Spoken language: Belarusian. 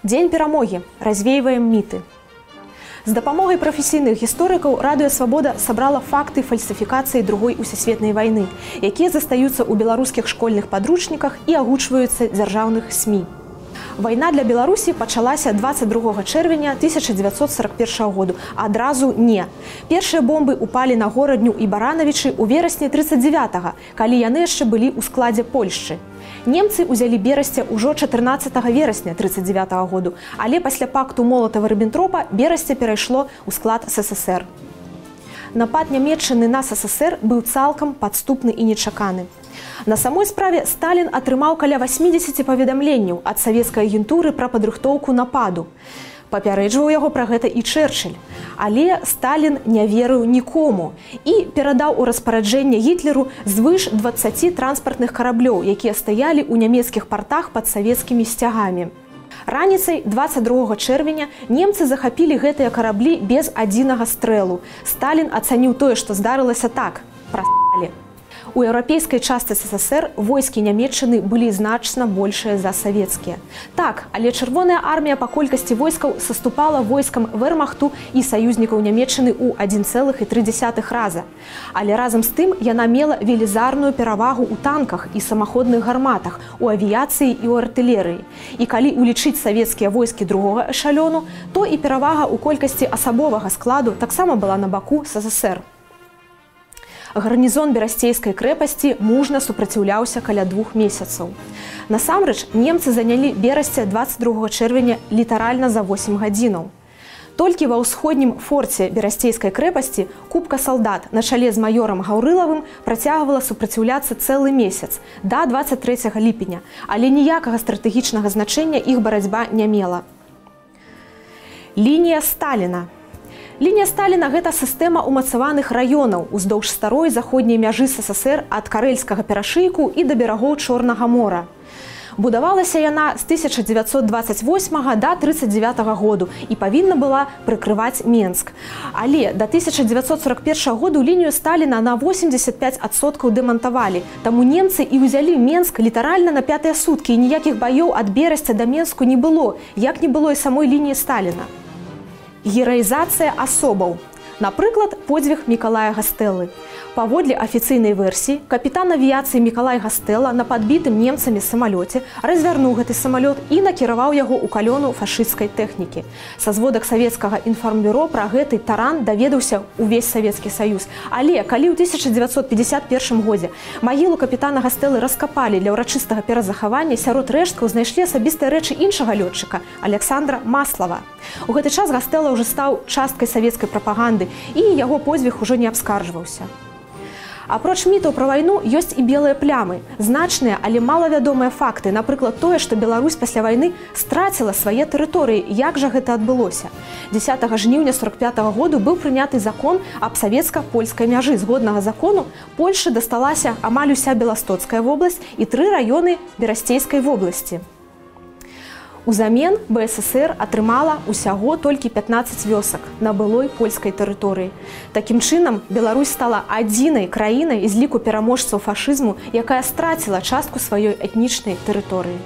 Дзень перамогі. Развейваем міты. З дапамогай прафесійных гісторыкаў Радыё Свабода сабрала факты фальсіфікацыі Другой усесветнай вайны, якія застаюцца ў беларускіх школьных падручніках і агучваюцца дзяржаўных СМІ. Вайна для Беларусі пачалася 22 чэрвеня 1941 году. Адразу не. Першыя бомбы упалі на Горадню і Баранавічы ў верасні 39-го, калі яны яшчэ былі ў складзе Польшчы. Немцы ўзялі Берасце ўжо 14 верасня 39 году, але пасля пакту Молатава-Рыбентропа Берасце перайшло ў склад СССР. Напад Нямеччыны на СССР быў цалкам падступны і нечаканы. На самой справе Сталін атрымаў каля 80 паведамленняў ад савецкай агентуры пра падрыхтоўку нападу. Папярэджваў яго пра гэта і Чэрчыль. Але Сталін не верыў нікому і перадаў у распараджэнне Гітлеру звыш 20 транспартных караблёў, якія стаялі ў нямецкіх партах пад савецкімі сцягамі. Раніцай 22 чэрвеня немцы захапілі гэтыя караблі без адзінага стрэлу. Сталін ацаніў тое, што здарылася, так: прасалі. У еўрапейскай частцы СССР войскі Нямеччыны былі значна большыя за савецкія. Так, але Чырвоная армія па колькасці войскаў саступала войскам вермахту і саюзнікаў Нямеччыны ў 1,3 раза. Але разам з тым яна мела велізарную перавагу ў танках і самаходных гарматах, у авіяцыі і ў артылерыі. І калі ўлічыць савецкія войскі другога эшалёну, то і перавага ў колькасці асабовага складу таксама была на баку СССР. Гарнізон Берасцейскай крэпасці мужна супраціўляўся каля 2 месяцаў. Насамрэч, немцы занялі Берасце 22 чэрвеня літаральна за 8 гадзінаў. Толькі ва ўсходнім форце Берасцейскай крэпасці купка салдат на чале з маёрам Гаўрылавым працягвала супраціўляцца цэлы месяц, да 23 ліпеня, але ніякага стратэгічнага значэння іх барацьба не мела. Лінія Сталіна. Лінія Сталіна – гэта сістэма ўмацаваных раёнаў уздоўж старой заходняй мяжы СССР ад Карэльскага перашыйку і да берагоў Чорнага мора. Будавалася яна з 1928 до 1939 году і павінна была прыкрываць Менск. Але да 1941 году лінію Сталіна на 85% дэмантавалі. Таму немцы і ўзялі Менск літаральна на пятыя суткі, і ніякіх баёў ад Берасця да Менску не было, як не было і самой лініі Сталіна. Гераізацыя асобаў. Напрыклад, подзвіг Мікалая Гастэлы. Паводле афіцыйнай версіі, капітан авіяцыі Мікалай Гастэла на падбітым немцамі самалёце развярнуў гэты самалёт і накіраваў яго ў калёну фашысцкай тэхнікі. Са зводак савецкага інфармбюро пра гэты таран даведаўся ўвесь Савецкі Саюз. Але калі ў 1951 годзе магілу капітана Гастэлы раскапалі для ўрачыстага перазахавання, сярод рэшткаў знайшлі асабістыя рэчы іншага лётчыка Александра Маслава. У гэты час Гастэла ўжо стаў часткай савецкай прапаганды, і яго подзвіг ужо не абскарджваўся. Апроч мітаў пра вайну ёсць і белыя плямы, значныя, але малавядомыя факты. Напрыклад, тое, што Беларусь пасля вайны страціла свае тэрыторыі. Як жа гэта адбылося? 10 жніўня 45 году быў прыняты закон аб савецка-польскай мяжы. Згоднага закону Польшы дасталася амаль уся Беластоцкая вобласць і 3 раёны Берасцейскай вобласці. Узамен БССР атрымала ўсяго толькі 15 вёсак на былой польскай тэрыторыі. Такім чынам, Беларусь стала адзінай краінай з ліку пераможцаў фашызму, якая страціла частку сваёй этнічнай тэрыторыі.